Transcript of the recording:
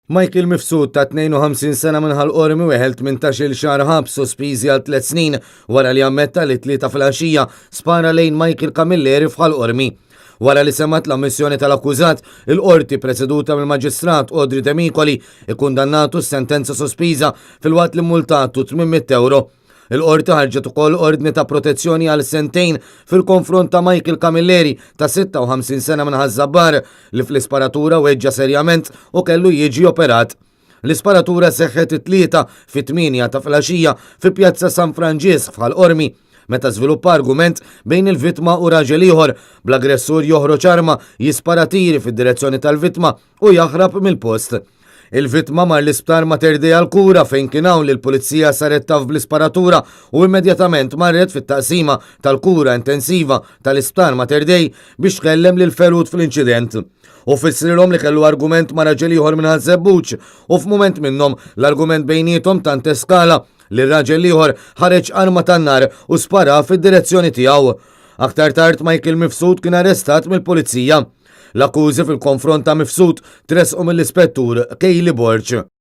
Michael Mifsud ta' 52 sena minn Ħal Qormi weħel 18-il xahar ħabs sospiżi għal tliet snin wara li ammetta li t-Tlieta filgħaxija spara lejn Michael Camilleri f'Ħal Qormi. Wara li semgħet l-ammissjoni tal-akkużat, il-Qorti preseduta mill-Maġistrat Audrey Demicoli ikkundannatu s-sentenza sospiża filwaqt li mmultatu 800 ewro. Il-Qorti ħarġet ukoll ordni ta' protezzjoni għal sentejn fil-konfront ta' Michael Camilleri ta' 56 sena minn Ħaż-Żabbar li fl-isparatura weġġa' serjament u kellu jiġi operat. L-isparatura seħħet it-Tlieta fit-tmienja ta' filgħaxija fi Pjazza San Franġisk f'Ħal Qormi meta żviluppa argument bejn il-vittma u raġel ieħor, bl-aggressur joħroġ arma, jispara tiri fid-direzzjoni tal-vittma u jaħrab mill-post. Il-vittma mar l-isptar Mater Dei għall-kura fejn kien hawn li l-Pulizija saret taf bl-isparatura u immedjatament marret fit-taqsima tal-kura intensiva tal-isptar Mater Dei biex tkellem lill-ferut fl-inċident. Hu fissrilhom li kellu argument ma' raġel ieħor minn Ħaż-Żebbuġ u f'mument minnhom l-argument bejniethom tant eskala li r-raġel l-ieħor ħareġ arma tan-nar u spara fid-direzzjoni tiegħu. Aktar tard Michael Mifsud kien arrestat mill-Pulizija. L-akkużi fil-konfront ta' Mifsud tressqu mill-Ispettur Kaylie Borg.